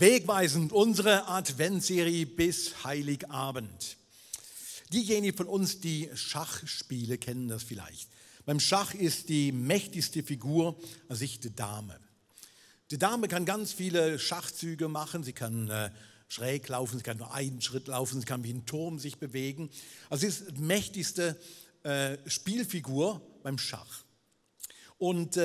Wegweisend, unsere Adventsserie bis Heiligabend. Diejenigen von uns, die Schachspiele, kennen das vielleicht. Beim Schach ist die mächtigste Figur an sich die Dame. Die Dame kann ganz viele Schachzüge machen, sie kann schräg laufen, sie kann nur einen Schritt laufen, sie kann wie ein Turm sich bewegen. Also sie ist die mächtigste Spielfigur beim Schach. Und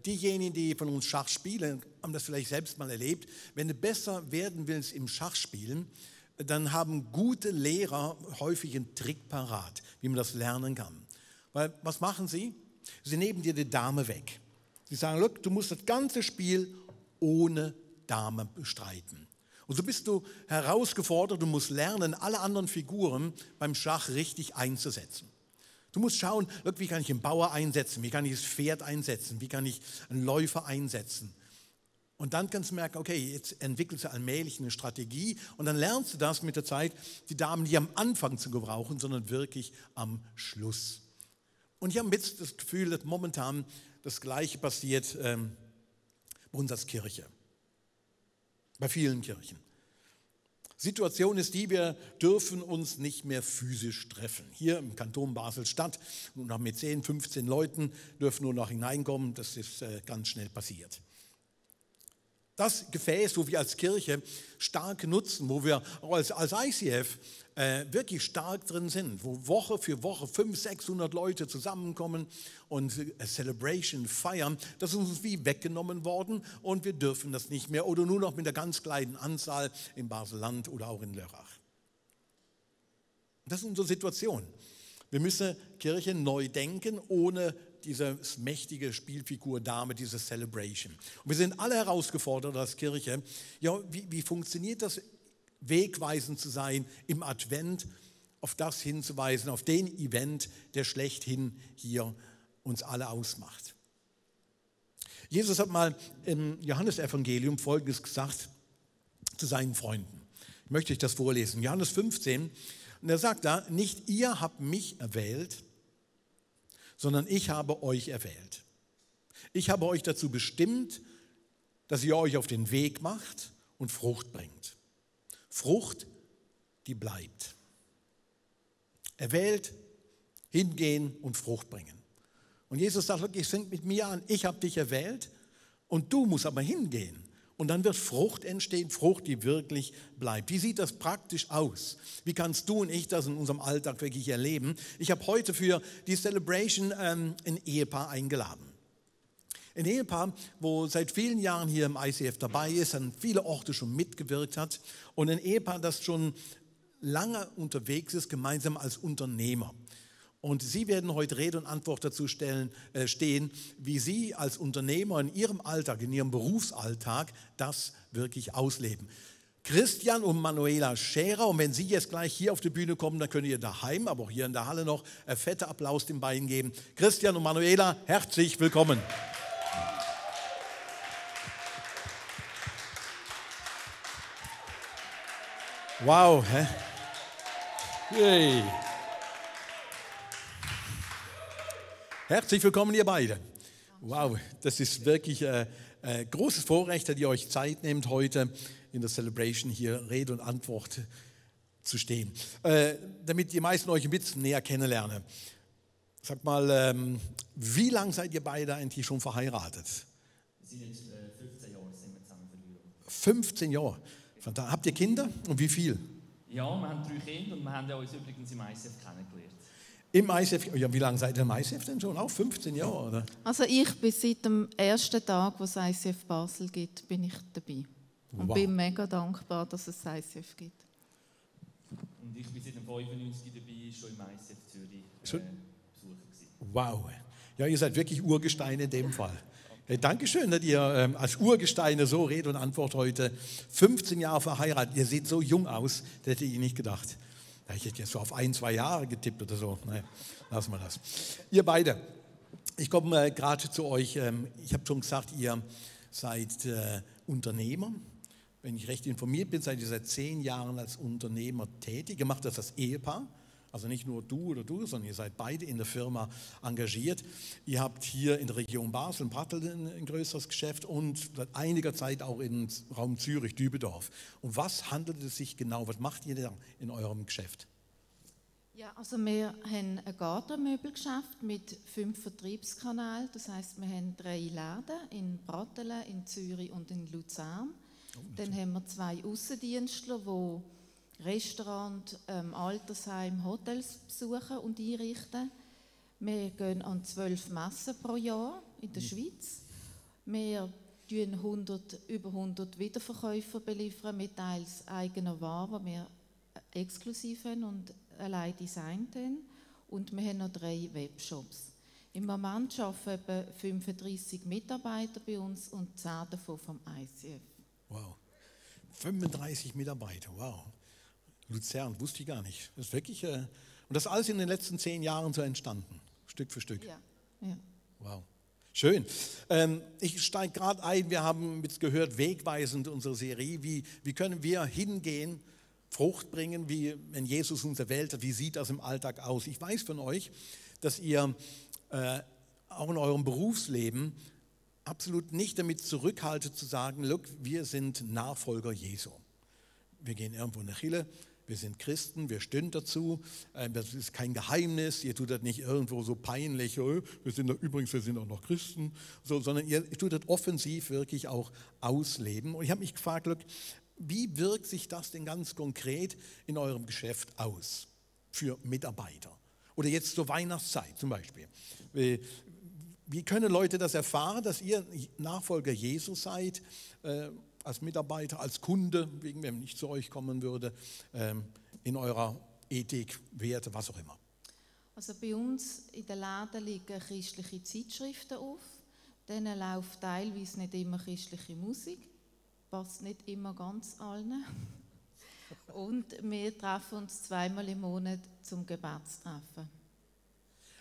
diejenigen, die von uns Schach spielen, haben das vielleicht selbst mal erlebt. Wenn du besser werden willst im Schachspielen, dann haben gute Lehrer häufig einen Trick parat, wie man das lernen kann. Weil, was machen sie? Sie nehmen dir die Dame weg. Sie sagen, look, du musst das ganze Spiel ohne Dame bestreiten. Und so bist du herausgefordert, du musst lernen, alle anderen Figuren beim Schach richtig einzusetzen. Du musst schauen, look, wie kann ich einen Bauer einsetzen, wie kann ich das Pferd einsetzen, wie kann ich einen Läufer einsetzen. Und dann kannst du merken, okay, jetzt entwickelst du allmählich eine Strategie und dann lernst du das mit der Zeit, die Damen nicht am Anfang zu gebrauchen, sondern wirklich am Schluss. Und ich habe jetzt das Gefühl, dass momentan das Gleiche passiert bei uns als Kirche, bei vielen Kirchen. Situation ist die, wir dürfen uns nicht mehr physisch treffen. Hier im Kanton Basel-Stadt, nur noch mit 10, 15 Leuten dürfen nur noch hineinkommen, das ist ganz schnell passiert. Das Gefäß, wo wir als Kirche stark nutzen, wo wir auch als ICF wirklich stark drin sind, wo Woche für Woche 500, 600 Leute zusammenkommen und Celebration feiern, das ist uns wie weggenommen worden und wir dürfen das nicht mehr oder nur noch mit einer ganz kleinen Anzahl im Basel-Land oder auch in Lörrach. Das ist unsere Situation. Wir müssen Kirche neu denken, ohne diese mächtige Spielfigur Dame, diese Celebration. Und wir sind alle herausgefordert als Kirche, ja, wie funktioniert das, wegweisend zu sein im Advent, auf das hinzuweisen, auf den Event, der schlechthin hier uns alle ausmacht. Jesus hat mal im Johannesevangelium Folgendes gesagt zu seinen Freunden. Ich möchte euch das vorlesen. Johannes 15, und er sagt da, nicht ihr habt mich erwählt, sondern ich habe euch erwählt. Ich habe euch dazu bestimmt, dass ihr euch auf den Weg macht und Frucht bringt. Frucht, die bleibt. Erwählt, hingehen und Frucht bringen. Und Jesus sagt, es fängt mit mir an, ich habe dich erwählt und du musst aber hingehen. Und dann wird Frucht entstehen, Frucht, die wirklich bleibt. Wie sieht das praktisch aus? Wie kannst du und ich das in unserem Alltag wirklich erleben? Ich habe heute für die Celebration ein Ehepaar eingeladen. Ein Ehepaar, wo seit vielen Jahren hier im ICF dabei ist, an viele Orte schon mitgewirkt hat. Und ein Ehepaar, das schon lange unterwegs ist, gemeinsam als Unternehmer. Und Sie werden heute Rede und Antwort dazu stehen, wie Sie als Unternehmer in Ihrem Alltag, in Ihrem Berufsalltag das wirklich ausleben. Christian und Manuela Scherer, und wenn Sie jetzt gleich hier auf die Bühne kommen, dann könnt ihr daheim, aber auch hier in der Halle noch einen fetten Applaus den beiden geben. Christian und Manuela, herzlich willkommen. Wow, hä? Hey. Herzlich willkommen, ihr beide. Wow, das ist wirklich ein großes Vorrecht, dass ihr euch Zeit nehmt, heute in der Celebration hier Rede und Antwort zu stehen. Damit die meisten euch ein bisschen näher kennenlernen. Sag mal, wie lange seid ihr beide eigentlich schon verheiratet? Wir sind jetzt 15 Jahre sind wir zusammen verheiratet. 15 Jahre. Habt ihr Kinder und wie viel? Ja, wir haben 3 Kinder und wir haben uns übrigens im ICF kennengelernt. Im ICF, ja, wie lange seid ihr im ICF denn schon? Auch 15 Jahre, oder? Also ich bin seit dem ersten Tag, wo es ICF Basel gibt, bin ich dabei. Und bin mega dankbar, dass es ICF gibt. Und ich bin seit dem 95 dabei, schon im ICF Zürich Besucher gewesen. Wow. Ja, ihr seid wirklich Urgesteine in dem Fall. Hey, Dankeschön, dass ihr als Urgesteine so Rede und Antwort heute 15 Jahre verheiratet. Ihr seht so jung aus, das hätte ich nicht gedacht. Ich hätte jetzt so auf 1, 2 Jahre getippt oder so. Naja, lassen wir das. Ihr beide, ich komme gerade zu euch. Ich habe schon gesagt, ihr seid Unternehmer. Wenn ich recht informiert bin, seid ihr seit 10 Jahren als Unternehmer tätig. Ihr macht das als Ehepaar. Also nicht nur du oder du, sondern ihr seid beide in der Firma engagiert. Ihr habt hier in der Region Basel, in Pratteln ein größeres Geschäft und seit einiger Zeit auch im Raum Zürich, Dübendorf. Um was handelt es sich genau? Was macht ihr da in eurem Geschäft? Ja, also wir haben ein Gartenmöbelgeschäft mit 5 Vertriebskanälen. Das heisst, wir haben 3 Läden in Pratteln, in Zürich und in Luzern. Dann haben wir 2 Aussendienstler, die Restaurant, Altersheim, Hotels besuchen und einrichten. Wir gehen an 12 Messen pro Jahr in der Schweiz. Wir über 100 Wiederverkäufer beliefern mit teils eigener Ware, die wir exklusiv haben und allein designt haben. Und wir haben noch 3 Webshops. Im Moment arbeiten etwa 35 Mitarbeiter bei uns und 10 davon vom ICF. Wow, 35 Mitarbeiter, wow. Luzern, wusste ich gar nicht. Das ist wirklich, und das alles in den letzten 10 Jahren so entstanden, Stück für Stück. Ja, ja. Wow, schön. Ich steige gerade ein, wir haben jetzt gehört, wegweisend unsere Serie, wie können wir hingehen, Frucht bringen, wie wenn Jesus uns erwählt hat, wie sieht das im Alltag aus? Ich weiß von euch, dass ihr auch in eurem Berufsleben absolut nicht damit zurückhaltet zu sagen, look, wir sind Nachfolger Jesu. Wir gehen irgendwo in eine Kirche, wir sind Christen, wir stehen dazu, das ist kein Geheimnis, ihr tut das nicht irgendwo so peinlich, wir sind auch noch Christen, so, sondern ihr tut das offensiv wirklich auch ausleben. Und ich habe mich gefragt, look, wie wirkt sich das denn ganz konkret in eurem Geschäft aus für Mitarbeiter? Oder jetzt zur Weihnachtszeit zum Beispiel. Wie können Leute das erfahren, dass ihr Nachfolger Jesus seid, als Mitarbeiter, als Kunde, wegen wenn ich zu euch kommen würde, in eurer Ethik, Werte, was auch immer? Also bei uns in den Läden liegen christliche Zeitschriften auf. Denen läuft teilweise nicht immer christliche Musik. Passt nicht immer ganz allen. Und wir treffen uns 2-mal im Monat zum Gebetstreffen.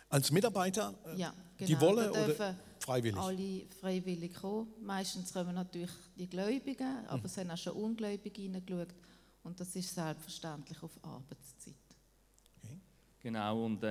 Als Mitarbeiter, ja, genau. Die wollen oder freiwillig? Alle freiwillig kommen. Meistens kommen natürlich die Gläubigen, aber es haben auch schon Ungläubige hineingeschaut. Und das ist selbstverständlich auf Arbeitszeit. Okay. Genau, und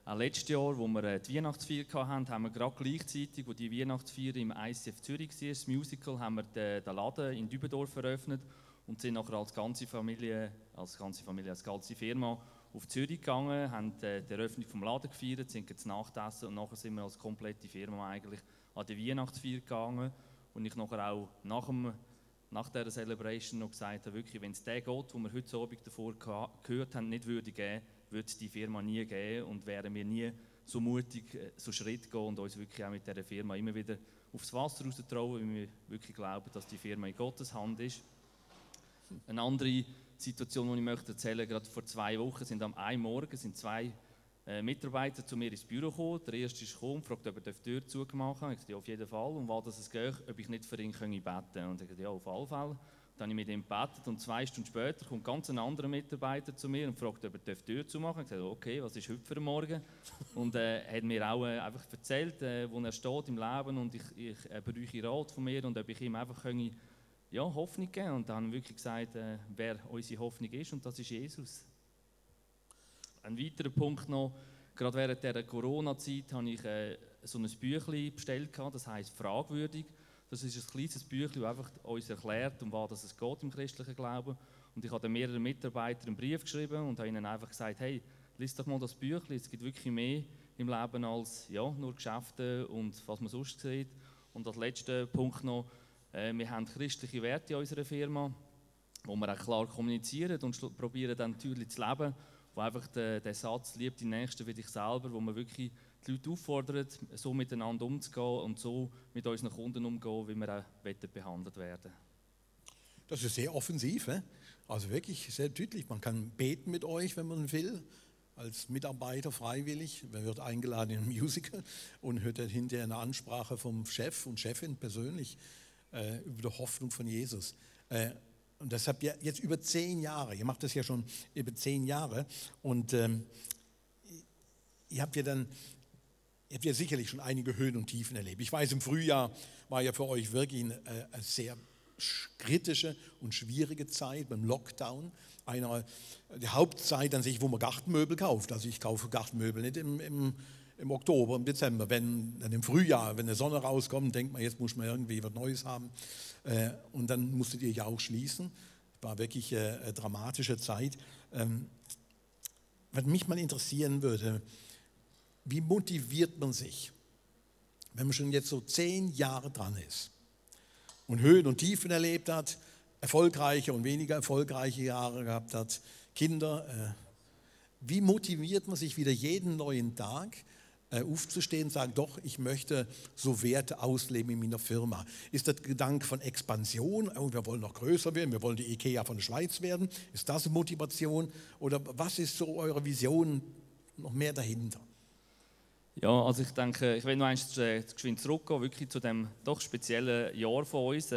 auch letztes Jahr, wo wir die Weihnachtsfeier hatten, haben wir gerade gleichzeitig, wo die Weihnachtsfeier im ICF Zürich war, das Musical, haben wir den Laden in Dübendorf eröffnet und sind nachher als ganze Familie, als ganze Firma auf Zürich gegangen, haben die Eröffnung des Laden gefeiert, sind jetzt Nachtessen und nachher sind wir als komplette Firma eigentlich an die Weihnachtsfeier gegangen und ich nachher auch nach dieser Celebration noch gesagt habe, wirklich, wenn es den Gott, den wir heute Abend davor gehört haben, nicht würde geben, würde es die Firma nie geben und wären wir nie so mutig, so Schritt gehen und uns wirklich auch mit dieser Firma immer wieder aufs Wasser raustrauen, weil wir wirklich glauben, dass die Firma in Gottes Hand ist. Eine andere Situation, die ich möchte erzählen, gerade vor 2 Wochen sind am einen Morgen 2 Mitarbeiter zu mir ins Büro gekommen. Der erste ist gekommen und fragte, ob er die Tür zugemacht hat. Ich sagte, ja, auf jeden Fall. Und was es geht, ob ich nicht für ihn beten könnte. Und er sagte, ja, auf alle Fälle. Dann habe ich mit ihm gebetet und 2 Stunden später kommt ganz ein anderer Mitarbeiter zu mir und fragt, ob er die Tür zumachen darf. Ich sagte, okay, was ist heute für ein Morgen? Und hat mir auch einfach erzählt, wo er steht im Leben und ich bräuchte Rat von mir und ob ich ihm einfach Hoffnung geben. Und dann haben wir wirklich gesagt, wer unsere Hoffnung ist, und das ist Jesus. Ein weiterer Punkt noch, gerade während der Corona-Zeit habe ich so ein Büchlein bestellt, das heisst «Fragwürdig». Das ist ein kleines Büchlein, das einfach uns erklärt, um was es geht im christlichen Glauben. Und ich habe dann mehreren Mitarbeitern einen Brief geschrieben und habe ihnen einfach gesagt, hey, lies doch mal das Büchlein, es gibt wirklich mehr im Leben als nur Geschäfte und was man sonst sieht. Und als letzter Punkt noch, wir haben christliche Werte in unserer Firma, wo wir auch klar kommunizieren und probieren dann natürlich zu leben, wo einfach der Satz «Lieb die Nächsten wie dich selber», wo man wirklich die Leute auffordert, so miteinander umzugehen und so mit unseren Kunden umzugehen, wie wir auch behandelt werden. Das ist sehr offensiv, also wirklich sehr deutlich. Man kann beten mit euch, wenn man will, als Mitarbeiter freiwillig. Man wird eingeladen in ein Musical und hört dann hinterher eine Ansprache vom Chef und Chefin persönlich über die Hoffnung von Jesus. Und das habt ihr jetzt über 10 Jahre, ihr macht das ja schon über 10 Jahre und ihr habt ja sicherlich schon einige Höhen und Tiefen erlebt. Ich weiß, im Frühjahr war ja für euch wirklich eine sehr kritische und schwierige Zeit beim Lockdown, die Hauptzeit an sich, wo man Gartenmöbel kauft. Also ich kaufe Gartenmöbel nicht im Oktober, im Dezember, dann im Frühjahr, wenn die Sonne rauskommt, denkt man, jetzt muss man irgendwie was Neues haben. Und dann musstet ihr ja auch schließen. War wirklich eine dramatische Zeit. Was mich mal interessieren würde, wie motiviert man sich, wenn man schon jetzt so 10 Jahre dran ist und Höhen und Tiefen erlebt hat, erfolgreiche und weniger erfolgreiche Jahre gehabt hat, Kinder. Wie motiviert man sich wieder jeden neuen Tag aufzustehen und sagen, doch, ich möchte so Werte ausleben in meiner Firma? Ist das Gedanke von Expansion, oh, wir wollen noch größer werden, wir wollen die IKEA von der Schweiz werden? Ist das eine Motivation? Oder was ist so eure Vision noch mehr dahinter? Ja, also ich denke, ich will noch einmal geschwind zurückgehen, wirklich zu dem doch speziellen Jahr von uns.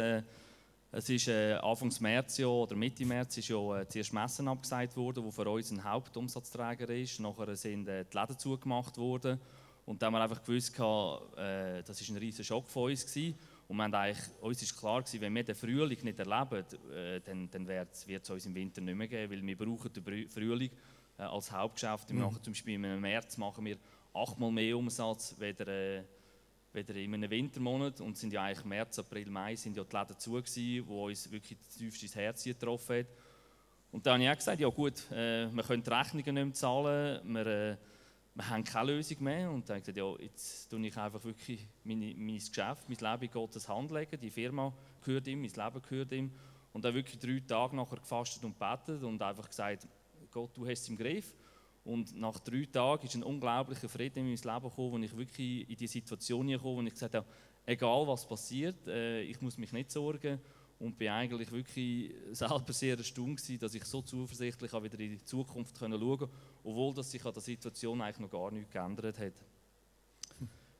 Es ist Anfang März ja, oder Mitte März ist ja zuerst Messen abgesagt worden, wo für uns ein Hauptumsatzträger ist. Nachher sind die Läden zugemacht worden. Und dann haben wir einfach gewusst, das war ein riesiger Schock für uns gewesen. Und wir haben uns ist klar gewesen, wenn wir den Frühling nicht erleben, dann wird es uns im Winter nicht mehr geben, weil wir brauchen den Frühling als Hauptgeschäft. Nachher zum Beispiel im März machen wir 8-mal mehr Umsatz weder in einem Wintermonat, und sind ja eigentlich März, April, Mai sind ja die Läden zu gewesen, wo uns wirklich tiefst ins Herz getroffen hat. Und dann habe ich auch gesagt, ja gut, wir können die Rechnungen nicht mehr zahlen, wir haben keine Lösung mehr. Und dann habe ich gesagt, ja, jetzt tue ich einfach wirklich mein Geschäft, mein Leben in Gottes Hand legen, die Firma gehört ihm, mein Leben gehört ihm. Und dann wirklich 3 Tage nachher gefastet und gebetet und einfach gesagt, Gott, du hast es im Griff. Und nach 3 Tagen ist ein unglaublicher Frieden in mein Leben gekommen, wo ich wirklich in die Situation kam, wo ich gesagt habe, egal was passiert, ich muss mich nicht sorgen, und bin eigentlich wirklich selber sehr erstaunt gewesen, dass ich so zuversichtlich wieder in die Zukunft schauen konnte, obwohl dass sich an der Situation eigentlich noch gar nichts geändert hat.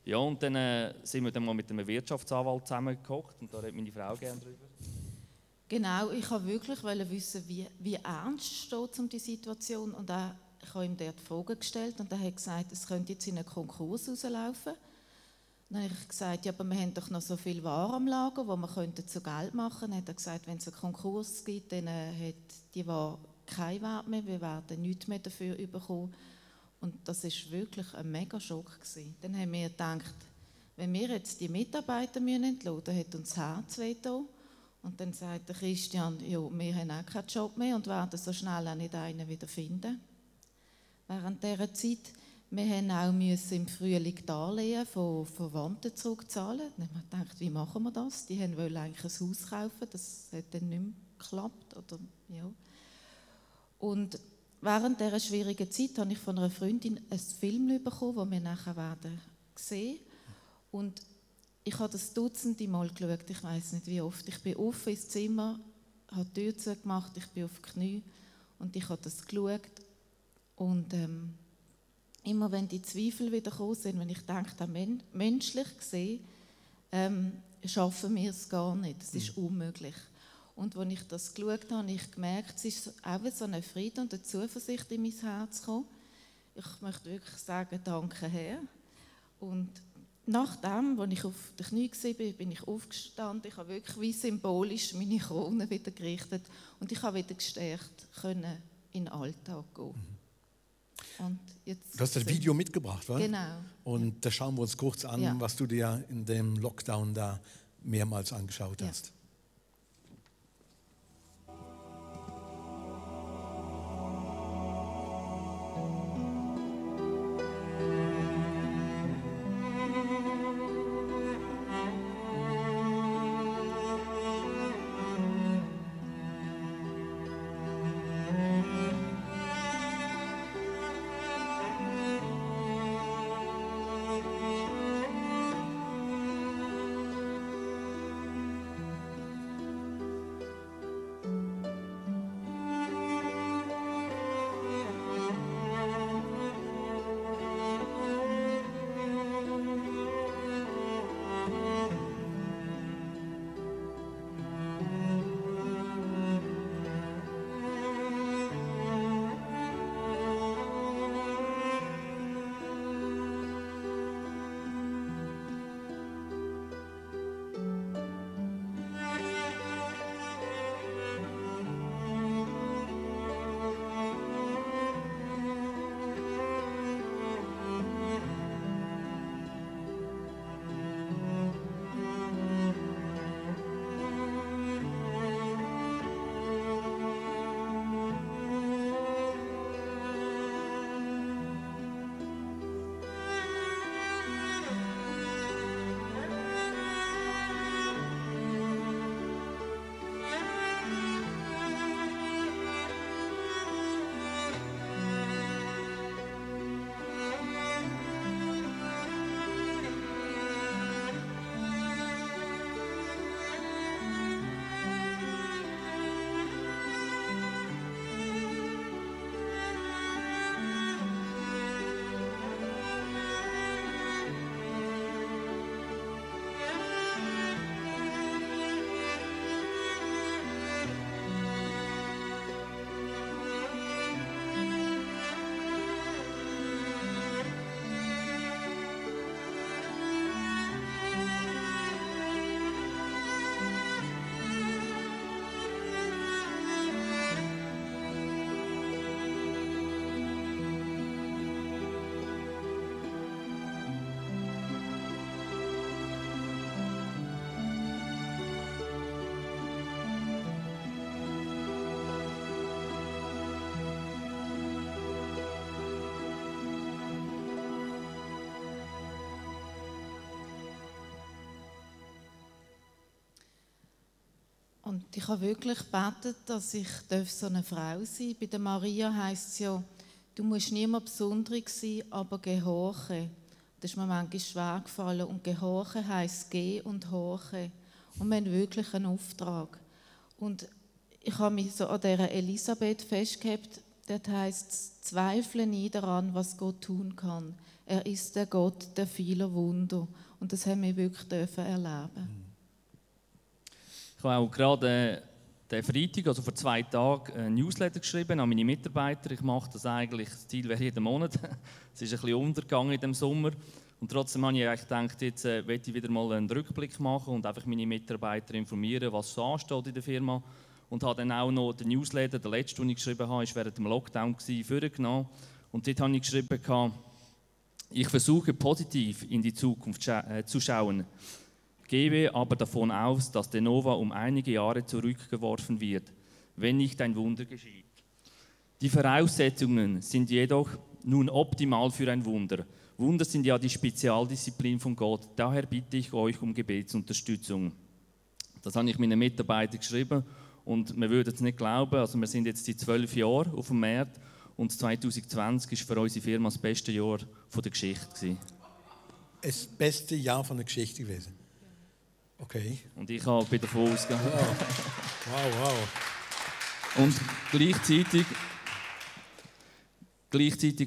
Ja, und dann sind wir dann mal mit einem Wirtschaftsanwalt zusammengehockt, und da redet meine Frau gerne drüber. Genau, ich wollte wirklich wissen, wie ernst steht es um die Situation, und auch, ich habe ihm dort Fragen gestellt und er hat gesagt, es könnte jetzt in einen Konkurs rauslaufen. Dann habe ich gesagt, ja, aber wir haben doch noch so viel Ware am Lager, wo wir zu Geld machen könnten. Dann hat er gesagt, wenn es einen Konkurs gibt, dann hat die Ware keinen Wert mehr, wir werden nichts mehr dafür bekommen. Und das war wirklich ein mega Schock gewesen. Dann haben wir gedacht, wenn wir jetzt die Mitarbeiter entlassen müssen, dann hat uns das Herz wehgetan. Und dann sagt der Christian, ja, wir haben auch keinen Job mehr und werden so schnell auch nicht einen wieder finden. Während dieser Zeit, wir mussten auch im Frühling Darlehen von Verwandten zurückzahlen. Dann haben wir gedacht, wie machen wir das? Die wollten eigentlich ein Haus kaufen, das hat dann nicht mehr geklappt. Oder, ja. Und während dieser schwierigen Zeit habe ich von einer Freundin einen Film bekommen, den wir nachher werden sehen. Und ich habe das dutzende Mal geschaut, ich weiß nicht wie oft. Ich bin auf ins Zimmer, habe die Tür zugemacht, ich bin auf die Knie und ich habe das geschaut. Und immer wenn die Zweifel wieder gekommen sind, wenn ich dachte, menschlich gesehen, schaffen wir es gar nicht, es ist unmöglich. Und als ich das geschaut habe, habe ich gemerkt, es ist auch so eine Frieden und eine Zuversicht in mein Herz gekommen. Ich möchte wirklich sagen, danke Herr. Und nachdem, als ich auf den Knie war, bin ich aufgestanden. Ich habe wirklich wie symbolisch meine Krone wieder gerichtet und ich habe wieder gestärkt können in den Alltag gehen. Und jetzt du hast das Video mitgebracht, wa? Genau. Und da schauen wir uns kurz an, was du dir in dem Lockdown da mehrmals angeschaut hast. Und ich habe wirklich gebetet, dass ich so eine Frau sein darf. Bei der Maria heisst es ja, du musst niemand Besonderes sein, aber gehorchen. Das ist mir manchmal schwer gefallen. Und gehorchen heisst gehen und horchen. Und wir haben wirklich einen Auftrag. Und ich habe mich so an dieser Elisabeth festgehalten. Dort heisst es, zweifle nie daran, was Gott tun kann. Er ist der Gott der vielen Wunder. Und das haben wir wirklich erleben. Ich habe auch gerade den Freitag, also vor 2 Tagen, ein Newsletter geschrieben an meine Mitarbeiter. Ich mache das eigentlich, das Ziel wäre jeden Monat. Es ist ein bisschen untergegangen in dem Sommer. Und trotzdem habe ich eigentlich gedacht, jetzt möchte ich wieder mal einen Rückblick machen und einfach meine Mitarbeiter informieren, was so ansteht in der Firma. Und habe dann auch noch den Newsletter, der letzte, den ich geschrieben habe, war während dem Lockdown, vorgenommen. Und dort habe ich geschrieben, ich versuche positiv in die Zukunft zu schauen, gebe aber davon aus, dass Denova um einige Jahre zurückgeworfen wird, wenn nicht ein Wunder geschieht. Die Voraussetzungen sind jedoch nun optimal für ein Wunder. Wunder sind ja die Spezialdisziplin von Gott, daher bitte ich euch um Gebetsunterstützung. Das habe ich meinen Mitarbeitern geschrieben. Und wir würden es nicht glauben, also wir sind jetzt seit 12 Jahren auf dem Markt und 2020 war für unsere Firma das beste Jahr der Geschichte. Das beste Jahr von der Geschichte gewesen? Okay. Und ich bin davon ausgegangen. Wow. Und gleichzeitig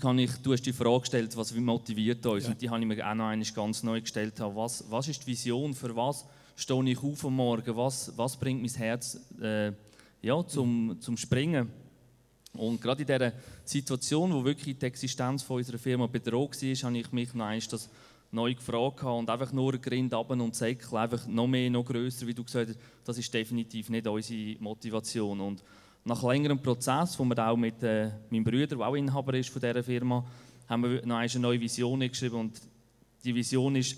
habe du hast die Frage gestellt, was motiviert uns? Ja. Und die habe ich mir auch noch einmal ganz neu gestellt. Was ist die Vision, für was stehe ich auf am Morgen, was bringt mein Herz zum Springen? Und gerade in dieser Situation, wo wirklich die Existenz von unserer Firma bedroht war, habe ich mich noch einmal das neu gefragt und einfach nur Grind runter und Säckchen, einfach noch mehr, noch grösser, wie du gesagt hast, das ist definitiv nicht unsere Motivation. Und nach längerem Prozess, wo wir auch mit meinem Bruder, der auch Inhaber ist von dieser Firma, haben wir noch eine neue Vision geschrieben. Und die Vision ist,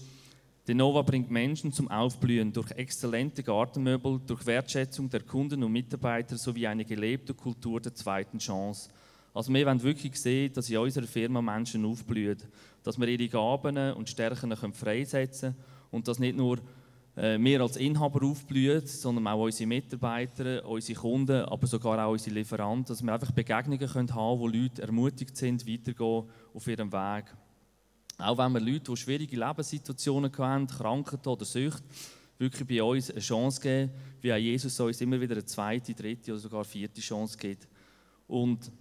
Denova bringt Menschen zum Aufblühen durch exzellente Gartenmöbel, durch Wertschätzung der Kunden und Mitarbeiter sowie eine gelebte Kultur der zweiten Chance. Also wir wollen wirklich sehen, dass in unserer Firma Menschen aufblühen, dass wir ihre Gaben und Stärken freisetzen können und dass nicht nur wir als Inhaber aufblühen, sondern auch unsere Mitarbeiter, unsere Kunden, aber sogar auch unsere Lieferanten, dass wir einfach Begegnungen haben können, wo Leute ermutigt sind, weiterzugehen auf ihrem Weg. Auch wenn wir Leute, die schwierige Lebenssituationen hatten, Krankheiten oder Sucht, wirklich bei uns eine Chance geben, wie auch Jesus uns immer wieder eine zweite, dritte oder sogar vierte Chance gibt. Und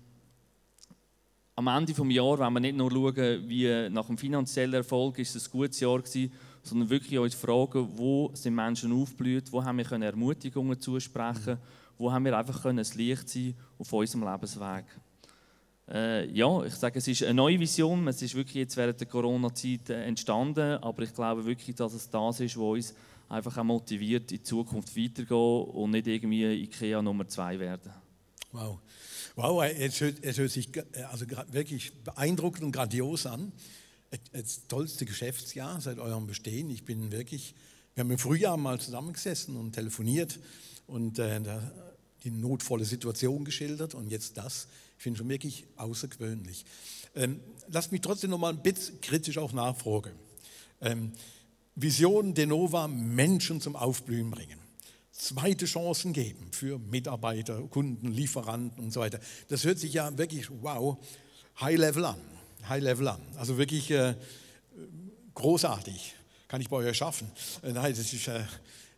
am Ende des Jahres wollen wir nicht nur schauen, wie nach dem finanziellen Erfolg ist es ein gutes Jahr gewesen, sondern wirklich uns fragen, wo sind Menschen aufgeblüht, wo haben wir Ermutigungen zusprechen, wo haben wir einfach ein Licht sein auf unserem Lebensweg. Ich sage, es ist eine neue Vision, es ist wirklich jetzt während der Corona-Zeit entstanden, aber ich glaube wirklich, dass es das ist, was uns einfach auch motiviert, in die Zukunft weiterzugehen und nicht irgendwie IKEA Nummer 2 werden. Wow, es hört sich also wirklich beeindruckend und grandios an. Das tollste Geschäftsjahr seit eurem Bestehen. Wir haben im Frühjahr mal zusammengesessen und telefoniert und die notvolle Situation geschildert und jetzt das. Ich finde schon wirklich außergewöhnlich. Lasst mich trotzdem noch mal ein bisschen kritisch auch nachfragen. Vision Denova, Menschen zum Aufblühen bringen. Zweite Chancen geben für Mitarbeiter, Kunden, Lieferanten und so weiter. Das hört sich ja wirklich, wow, High-Level an. Also wirklich großartig. Kann ich bei euch schaffen. Nein, das ist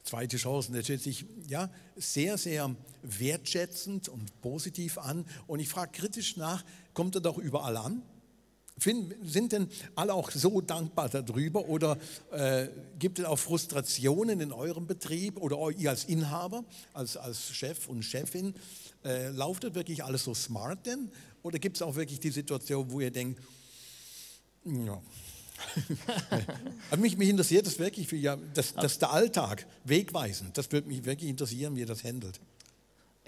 zweite Chancen. Das hört sich ja sehr, sehr wertschätzend und positiv an. Und ich frage kritisch nach, kommt er doch überall an? Sind denn alle auch so dankbar darüber oder gibt es auch Frustrationen in eurem Betrieb oder ihr als Inhaber, als Chef und Chefin, läuft das wirklich alles so smart denn? Oder gibt es auch wirklich die Situation, wo ihr denkt, ja. Aber mich interessiert das wirklich, dass der Alltag wegweisend, das würde mich wirklich interessieren, wie ihr das handelt.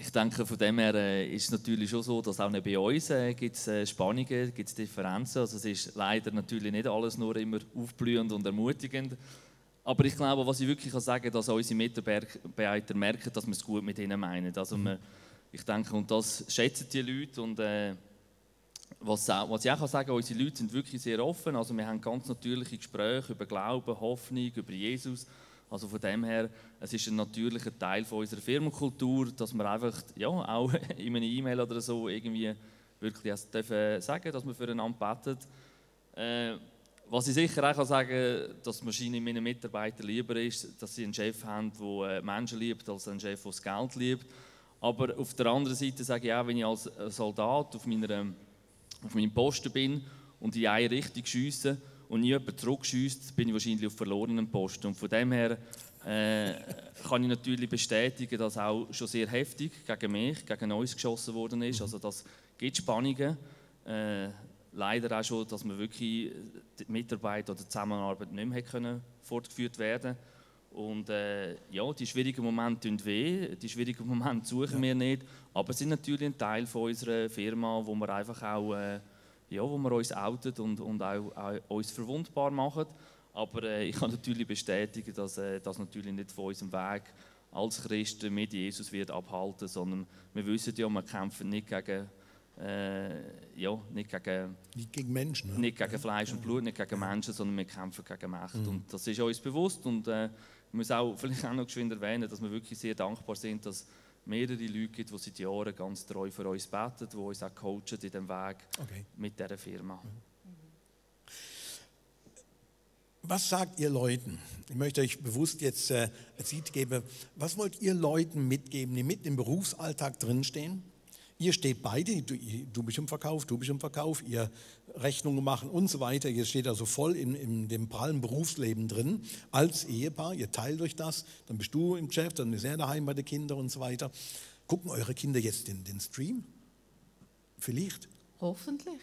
Ich denke, von dem her ist es natürlich schon so, dass auch nicht bei uns gibt es Spannungen, gibt es Differenzen. Also es ist leider natürlich nicht alles nur immer aufblühend und ermutigend. Aber ich glaube, was ich wirklich sagen kann, dass unsere Mitarbeiter merken, dass wir es gut mit ihnen meinen. Also ich denke, und das schätzen die Leute. Und was ich auch sagen kann, unsere Leute sind wirklich sehr offen. Also wir haben ganz natürliche Gespräche über Glauben, Hoffnung, über Jesus. Also von dem her, es ist ein natürlicher Teil von unserer Firmenkultur, dass wir einfach auch in einer E-Mail oder so irgendwie wirklich dürfen sagen, dass wir füreinander beten. Was ich sicher auch sagen kann, dass wahrscheinlich meinen Mitarbeitern lieber ist, dass sie einen Chef haben, der Menschen liebt, als einen Chef, der das Geld liebt. Aber auf der anderen Seite sage ich auch, wenn ich als Soldat auf meinem Posten bin und in eine Richtung schiesse und nie jemand zurückschiesst, bin ich wahrscheinlich auf verlorenem Posten. Und von dem her kann ich natürlich bestätigen, dass auch schon sehr heftig gegen mich, gegen uns geschossen worden ist. Also das gibt Spannungen. Leider auch schon, dass wir wirklich die Mitarbeit oder die Zusammenarbeit nicht mehr fortgeführt werden konnten. Und die schwierigen Momente tun weh, die schwierigen Momente suchen wir nicht, aber sie sind natürlich ein Teil von unserer Firma, wo wir einfach auch wo wir uns outen und auch uns verwundbar machen. Aber ich kann natürlich bestätigen, dass das natürlich nicht von unserem Weg als Christen mit Jesus wird abhalten, sondern wir wissen ja, wir kämpfen nicht gegen nicht gegen Menschen. Ne? Nicht gegen Fleisch und Blut, nicht gegen Menschen, sondern wir kämpfen gegen Mächte. Und das ist uns bewusst. Und ich muss auch vielleicht auch noch geschwind erwähnen, dass wir wirklich sehr dankbar sind, dass mehrere Leute gibt, die seit Jahren ganz treu für uns beten, die uns auch coachen in diesem Weg mit dieser Firma. Was sagt ihr Leuten? Ich möchte euch bewusst jetzt ein Lied geben. Was wollt ihr Leuten mitgeben, die mitten im Berufsalltag drinstehen? Ihr steht beide, du bist im Verkauf, du bist im Verkauf, ihr Rechnungen machen und so weiter. Ihr steht also voll in dem prallen Berufsleben drin, als Ehepaar, ihr teilt euch das, dann bist du im Geschäft, dann ist er daheim bei den Kindern und so weiter. Gucken eure Kinder jetzt den Stream? Vielleicht? Hoffentlich.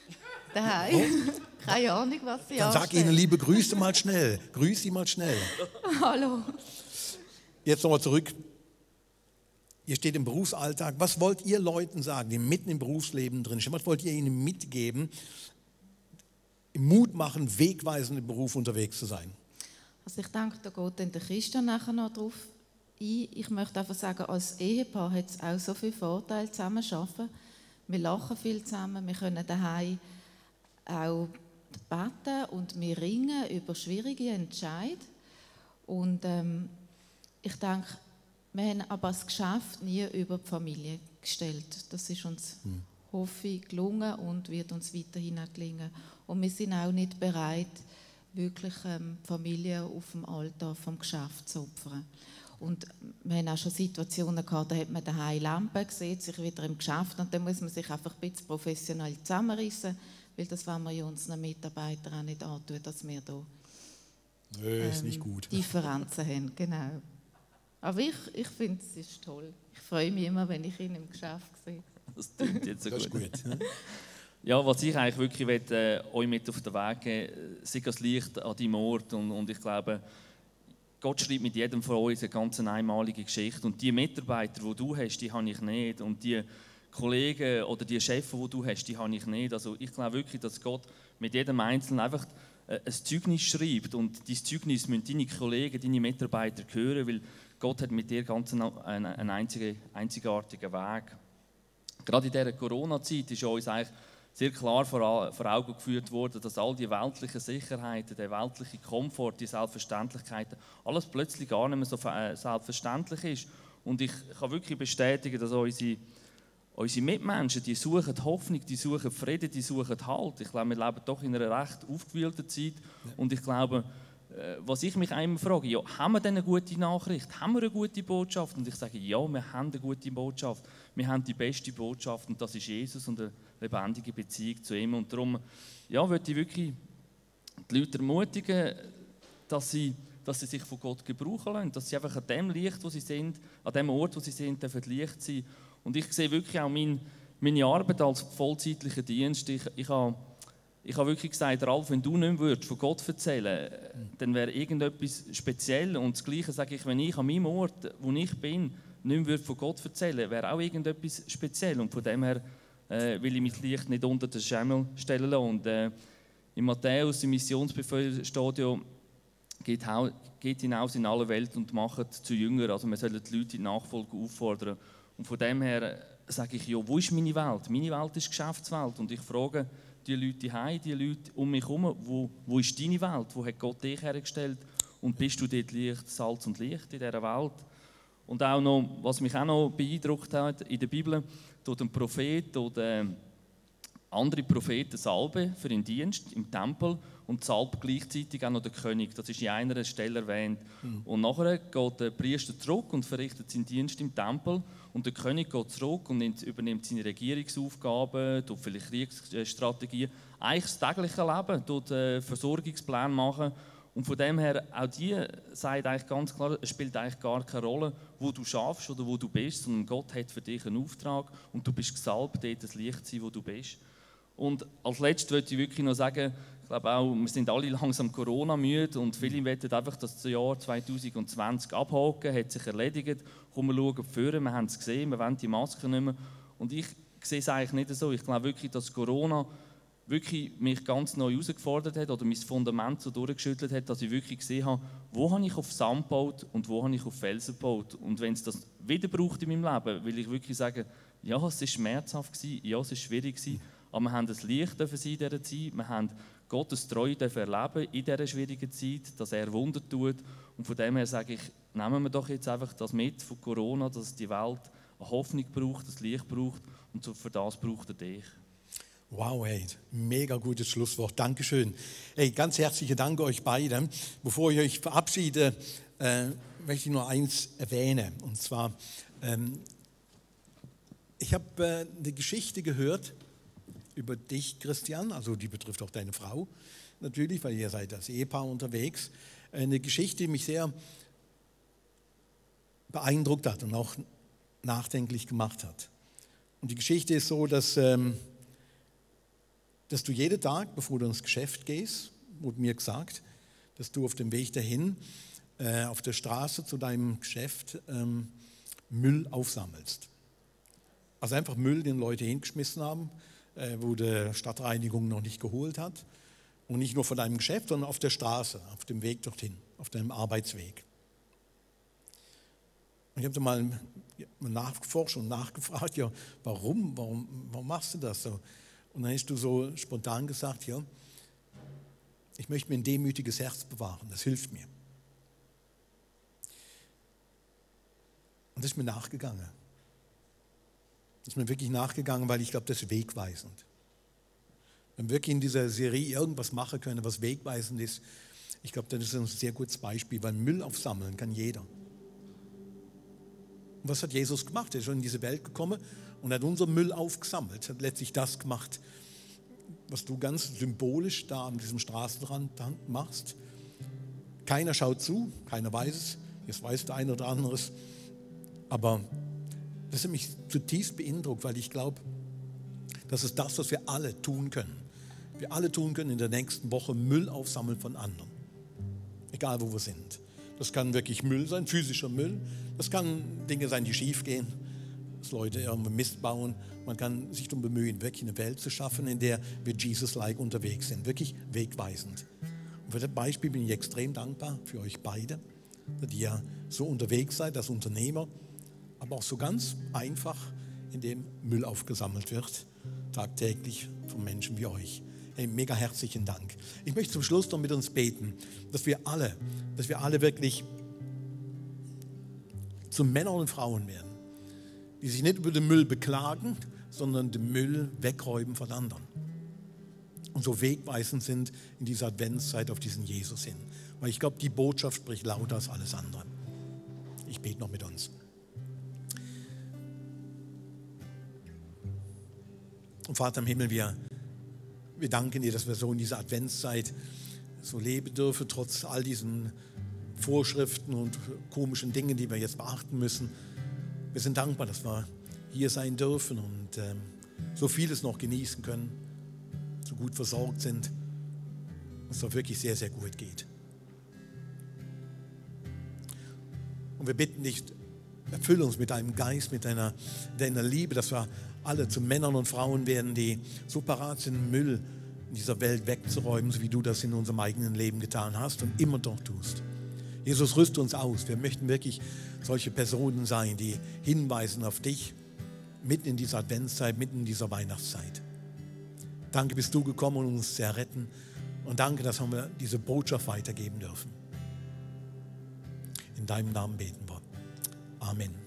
Daheim. Keine Ahnung, was sie Dann sag ihnen liebe Grüße mal schnell. Grüß sie mal schnell. Hallo. Jetzt nochmal zurück. Ihr steht im Berufsalltag. Was wollt ihr Leuten sagen, die mitten im Berufsleben drin stehen? Was wollt ihr ihnen mitgeben, Mut machen, wegweisend im Beruf unterwegs zu sein? Also ich denke, da geht dann der Christian nachher noch drauf ein. Ich möchte einfach sagen, als Ehepaar hat es auch so viele Vorteile, zusammen zu arbeiten. Wir lachen viel zusammen, wir können daheim auch beten und wir ringen über schwierige Entscheidungen. Und ich denke, wir haben aber das Geschäft nie über die Familie gestellt. Das ist uns, hoffe ich, gelungen und wird uns weiterhin auch gelingen. Und wir sind auch nicht bereit, wirklich die Familie auf dem Altar vom Geschäft zu opfern. Und wir haben auch schon Situationen gehabt, da hat man daheim Lampen gesehen, sich wieder im Geschäft und dann muss man sich einfach ein bisschen professionell zusammenreißen, weil das wollen wir ja unseren Mitarbeitern auch nicht antun, dass wir da ist nicht gut. Differenzen haben. Genau. Aber ich finde, es ist toll. Ich freue mich immer, wenn ich ihn im Geschäft sehe. Das klingt jetzt so Das gut. ist gut. Ja, was ich eigentlich wirklich will, euch mit auf den Weg geben, sei das Licht an deinem Ort. Und ich glaube, Gott schreibt mit jedem von uns eine ganz einmalige Geschichte. Und die Mitarbeiter, die du hast, die habe ich nicht. Und die Kollegen oder die Chefs, die du hast, die habe ich nicht. Also ich glaube wirklich, dass Gott mit jedem Einzelnen einfach ein Zeugnis schreibt. Und dieses Zeugnis müssen deine Kollegen, deine Mitarbeiter hören, weil Gott hat mit dir ganz einen einzigartigen Weg. Gerade in dieser Corona-Zeit ist uns eigentlich sehr klar vor Augen geführt worden, dass all die weltlichen Sicherheiten, der weltliche Komfort, die Selbstverständlichkeiten, alles plötzlich gar nicht mehr so selbstverständlich ist. Und ich kann wirklich bestätigen, dass unsere Mitmenschen, die suchen Hoffnung, die suchen Frieden, die suchen Halt. Ich glaube, wir leben doch in einer recht aufgewühlten Zeit. Und ich glaube, was ich mich einmal frage, ja, haben wir denn eine gute Nachricht? Haben wir eine gute Botschaft? Und ich sage, ja, wir haben eine gute Botschaft. Wir haben die beste Botschaft und das ist Jesus und eine lebendige Beziehung zu ihm. Und darum möchte ich wirklich die Leute ermutigen, dass sie sich von Gott gebrauchen lassen, dass sie einfach an dem Licht, wo sie sind, an dem Ort, wo sie sind, dürfen Licht sein. Und ich sehe wirklich auch meine Arbeit als vollzeitlicher Dienst. Ich habe wirklich gesagt, Ralf, wenn du nicht mehr von Gott erzählen würdest, dann wäre irgendetwas speziell. Und das Gleiche sage ich, wenn ich an meinem Ort, wo ich bin, nicht mehr von Gott erzählen würde, wäre auch irgendetwas speziell. Und von dem her will ich mein Licht nicht unter den Schemmel stellen lassen. Und in Matthäus, im Missionsbefehl steht ja, geht hinaus in alle Welt und macht zu Jüngern. Also wir sollen die Leute in die Nachfolge auffordern. Und von dem her sage ich, ja, wo ist meine Welt? Meine Welt ist die Geschäftswelt. Und ich frage die Leute heim, die Leute um mich herum, wo ist deine Welt? Wo hat Gott dich hergestellt? und bist du dort Licht, Salz und Licht in dieser Welt. Und auch noch, was mich auch noch beeindruckt hat, in der Bibel tut ein Prophet oder andere Propheten salben für den Dienst im Tempel und salbt gleichzeitig auch noch den König. Das ist in einer Stelle erwähnt. Und nachher geht der Priester zurück und verrichtet seinen Dienst im Tempel und der König geht zurück und übernimmt seine Regierungsaufgaben, tut vielleicht Kriegsstrategien, eigentlich das tägliche Leben, tut Versorgungspläne machen. Und von dem her, auch die sagt eigentlich ganz klar, es spielt eigentlich gar keine Rolle, wo du schaffst oder wo du bist, sondern Gott hat für dich einen Auftrag und du bist gesalbt, dort das Licht zu sein, wo du bist. Und als Letztes möchte ich wirklich noch sagen, ich glaube auch, wir sind alle langsam Corona-müde und viele wollen einfach das Jahr 2020 abhaken, hat sich erledigt, komm, wir schauen vorne, wir haben es gesehen, wir wollen die Masken nicht mehr. Und ich sehe es eigentlich nicht so. Ich glaube wirklich, dass Corona wirklich mich ganz neu herausgefordert hat oder mein Fundament so durchgeschüttelt hat, dass ich wirklich gesehen habe, wo habe ich auf Sand gebaut und wo habe ich auf Felsen gebaut. Und wenn es das wieder braucht in meinem Leben, will ich wirklich sagen, ja, es war schmerzhaft gewesen, ja, es war schwierig gewesen, aber wir haben das Licht sein in dieser Zeit, wir haben Gottes Treue erleben in dieser schwierigen Zeit, dass er Wunder tut. Und von dem her sage ich, nehmen wir doch jetzt einfach das mit von Corona, dass die Welt eine Hoffnung braucht, das Licht braucht und für das braucht er dich. Wow, hey, mega gutes Schlusswort. Dankeschön. Hey, ganz herzlichen Dank euch beiden. Bevor ich euch verabschiede, möchte ich nur eins erwähnen. Und zwar, ich habe eine Geschichte gehört über dich, Christian, also die betrifft auch deine Frau natürlich, weil ihr seid als Ehepaar unterwegs. Eine Geschichte, die mich sehr beeindruckt hat und auch nachdenklich gemacht hat. Und die Geschichte ist so, dass du jeden Tag, bevor du ins Geschäft gehst, wurde mir gesagt, dass du auf dem Weg dahin auf der Straße zu deinem Geschäft Müll aufsammelst. Also einfach Müll, den Leute hingeschmissen haben, wo die Stadtreinigung noch nicht geholt hat. Und nicht nur von deinem Geschäft, sondern auf der Straße, auf dem Weg dorthin, auf deinem Arbeitsweg. Und ich habe da mal nachgeforscht und nachgefragt, ja, warum machst du das so? Und dann hast du so spontan gesagt, ja, ich möchte mir ein demütiges Herz bewahren, das hilft mir. Und das ist mir nachgegangen. Das ist mir wirklich nachgegangen, weil ich glaube, das ist wegweisend. Wenn wir wirklich in dieser Serie irgendwas machen können, was wegweisend ist, ich glaube, das ist ein sehr gutes Beispiel, weil Müll aufsammeln kann jeder. Und was hat Jesus gemacht? Er ist schon in diese Welt gekommen und hat unseren Müll aufgesammelt, hat letztlich das gemacht, was du ganz symbolisch da an diesem Straßenrand machst. Keiner schaut zu, keiner weiß es, jetzt weiß der eine oder andere es, aber das hat mich zutiefst beeindruckt, weil ich glaube, das ist das, was wir alle tun können. Wir alle tun können in der nächsten Woche Müll aufsammeln von anderen, egal wo wir sind. Das kann wirklich Müll sein, physischer Müll, das kann Dinge sein, die schief gehen, dass Leute irgendwo Mist bauen. Man kann sich darum bemühen, wirklich eine Welt zu schaffen, in der wir Jesus-like unterwegs sind, wirklich wegweisend. Und für das Beispiel bin ich extrem dankbar für euch beide, dass ihr so unterwegs seid als Unternehmer, aber auch so ganz einfach, indem Müll aufgesammelt wird, tagtäglich von Menschen wie euch. Hey, mega herzlichen Dank. Ich möchte zum Schluss noch mit uns beten, dass wir alle wirklich zu Männern und Frauen werden, die sich nicht über den Müll beklagen, sondern den Müll wegräumen von anderen. Und so wegweisend sind in dieser Adventszeit auf diesen Jesus hin. Weil ich glaube, die Botschaft spricht lauter als alles andere. Ich bete noch mit uns. Und Vater im Himmel, wir danken dir, dass wir so in dieser Adventszeit so leben dürfen, trotz all diesen Vorschriften und komischen Dingen, die wir jetzt beachten müssen. Wir sind dankbar, dass wir hier sein dürfen und so vieles noch genießen können, so gut versorgt sind, dass es doch wirklich sehr, sehr gut geht. Und wir bitten dich, erfülle uns mit deinem Geist, mit deiner Liebe, dass wir alle zu Männern und Frauen werden, die so parat sind, Müll in dieser Welt wegzuräumen, so wie du das in unserem eigenen Leben getan hast und immer noch tust. Jesus, rüste uns aus. Wir möchten wirklich solche Personen sein, die hinweisen auf dich, mitten in dieser Adventszeit, mitten in dieser Weihnachtszeit. Danke, bist du gekommen, um uns zu erretten. Und danke, dass wir diese Botschaft weitergeben dürfen. In deinem Namen beten wir. Amen.